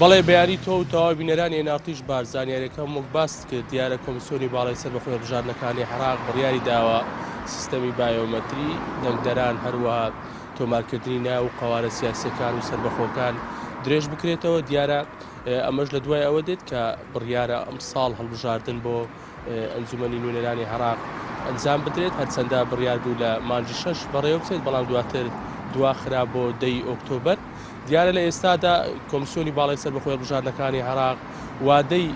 بەڵێ بەیانی تۆ و تەواوی بینەرانی ئێن ئاڕ تیش باش زانیاریەکەم وەک باست کرد دیارە کۆمیسیۆنی باڵای سەربەخۆی هەڵبژاردنەکانی عێراق بڕیاری داوە سیستەمی بایۆمەتری دەنگدەران هەروەها تۆمارکردنی ناو و قەوارە سیاسیەکان و سەربەخۆکان درێژ بکرێتەوە دیارە ئەمەش لە دوای ئەوە دێت کە بڕیارە ئەمساڵ هەڵبژاردن بۆ ئەنجومەنی نوێنەرانی عێراق ئەنجام بدرێت، هەرچەندە بڕیار بوو لە مانگی شەش بەڕێوە بچێت، بەڵام دواتر دواخرا بۆ دەی ئۆکتۆبەر. دیارە لە ئێستادا کۆمسیۆنی باڵای سەربەخۆی هەڵبژاردنەکانی عێراق وادەی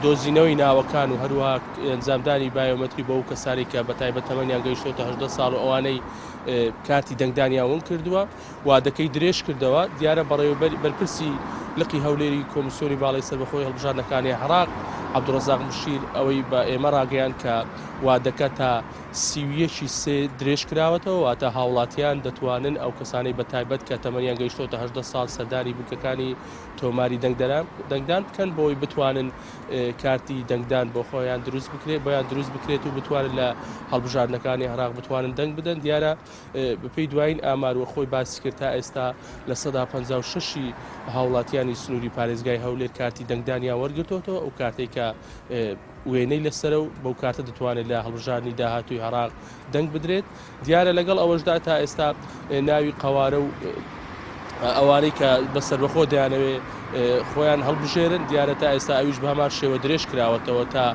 دۆزینەوەی ناوەکان و هەروەها ئەنجامدانی بایۆمەتری بۆ ئەو کەسانەی کە بە تایبەت تەمەنیان گەیشتۆتە 18 ساڵ و ئەوانەی کارتی دەنگدانیان ون کردووە وادەکەی درێژ کردەوە، دیارە بەڕێوەبەری بەرپرسی لقی هەولێری کۆمیسیۆنی باڵای سەربەخۆی هەڵبژاردنەکانی عێراق، عەبدولڕەزاق مشیر ئەوەی بە ئێمە ڕاگەیاند کە وادەکە تا 31 ی سێ درێژ کراوەتەوە، واتە هاوڵاتیان دەتوانن ئەو کەسانەی بە تایبەت کە تەمەنیان گەیشتۆتە 18 ساڵ سەردانی بنکەکانی تۆماری دەنگدەران دەنگدان بکەن بۆی بتوانن کارتی دەنگدان بۆ خۆیان دروست بکرێت بۆیان دروست بکرێت و بتوانن لە هەڵبژاردنەکانی عێراق بتوانن دەنگ بدەن دیارە بەپێی دوایین ئامار و خۆی باسی کرد تا ئێستا 56% ی هاوڵاتیانی سنووری پارێزگای هەولێر کارتی دەنگدانیان وەرگرتووەتەوە، ئەو کارتەی کە وێنەی لەسەرە و بەو کارتە دەتوانێت لە هەڵبژاردنی داهاتووی عێراق دەنگ بدرێت. دیارە لەگەڵ ئەوەشدا تا ئێستا ناوی قەوارە و ئەوانەی کە بە سەربەخۆ دەیانەوێ خۆیان هەڵبژێرن دیارە تا ئێستا ئەویش بە هەمان شێوە درێژ کراوەتەوە تا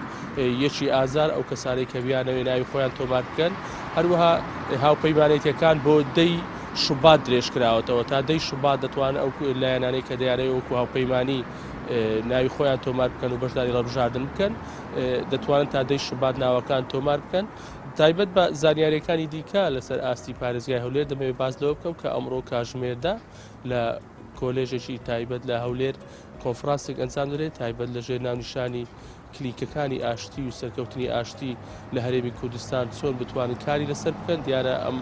یەکی ئازار ئەو کەسانەی کە بیانەوێ ناوی خۆیان تۆمار بکەن هەروەها هاوپەیمانێتیەکان بۆ دەی شوبات درێژ کراوەتەوە تا دەی شوبات دەتوانن ئەو لایەنانەی کە دەیانەوێ وەکو هاوپەیمانی ناوی خۆیان تۆمار بکەن و بەشداری هەڵبژاردن بکەن دەتوانن تا دەی شوبات ناوەکان تۆمار بکەن تایبەت بە زانیاریەکانی دیکە لەسەر ئاستی پارێزگای هەولێر دەمەوێت باس لەوە بکەم کە ئەمڕۆ کاژمێردا لە کۆلێژێکی تایبەت لە هەولێر کۆنفرانسێک ئەنجام دەدرێت تایبەت لە ژێر ناونیشانی کلینکەکانی ئاشتی و سەرکەوتنی ئاشتی لە هەرێمی کوردستان چۆن بتوانن کاری لەسەر بکەن دیارە ئەم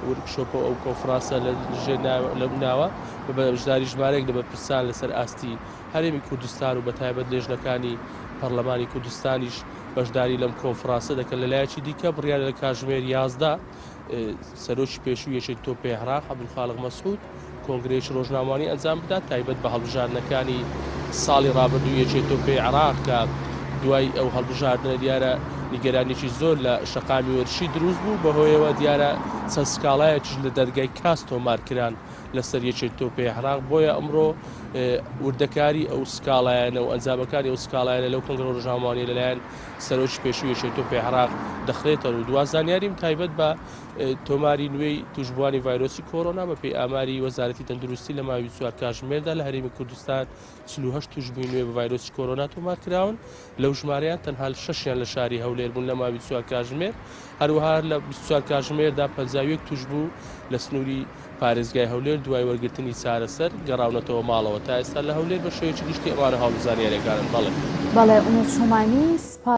ورکشۆپە و ئەو کۆنفرانسە لە ژێر لەم ناوە بە بەشداری ژمارەیەک لە بەرپرسان لەسەر ئاستی هەرێمی کوردستان و بەتایبەت لێژنەکانی پەرلەمانی کوردستانیش بەشداری لەم کۆنفرانسە دەکەن لەلایەکی دیکە بڕیارە لە کاژمێر 11 سەرۆکی پێشووی یەکێتی تۆپی عێراق عەبدولخالق مەسعود کۆنگرەیەکی ڕۆژنامەوانی ئەنجام بدات تایبەت بە هەڵبژاردنەکانی ساڵی ڕابردوو یەکێتی تۆپی عێراق کە دوای ئەو هەڵبژاردنە دیارە نیگەرانیی زۆر لە شەقامی وەرزشی دروست بوو بەهۆیەوە دیارە چەند سکاڵایەکیش لە دەرگای کاس تۆمار کران لەسەر یەکێتی تۆپی عێراق بۆیە ئەمڕۆ وردەکاری ئەو سکاڵایانە و ئەنجامەکانی ئەو سکاڵایانە لەو کۆنگرە ڕۆژنامەوانیە لەلایەن سەرۆکی پێشووی یەکێتی تۆپی عێراق دەخرێتە ڕوو. دوا زانیاریم تایبەت بە تۆماری نوێی تووشبووانی ڤایرۆسی کۆرۆنا بەپێی ئاماری وەزارەتی تەندروستی لە ماوەی 24 کاژمێردا لە هەرێمی کوردستان 48 تووشبووی نوێ بە ڤایرۆسی کۆرۆنا تۆمار کراون لەو ژمارەیان تەنها شەشیان لە شاری هەولێر بوون لە ماوەی 24 کاژمێر هەروەها لە 24 کاژمێردا 51 تووشبوو لە سنووری پارێزگای هەولێر دوای وەرگرتنی چارەسەر گەڕاونەتەوە ماڵەوە، تا ئێستا لە هەولێر بە شێوەیەکی گشتی ئەمانە هەواڵ و زانیارییەکانن. بەڵێ. بەڵێ ئومێد چۆمانی، سپاس.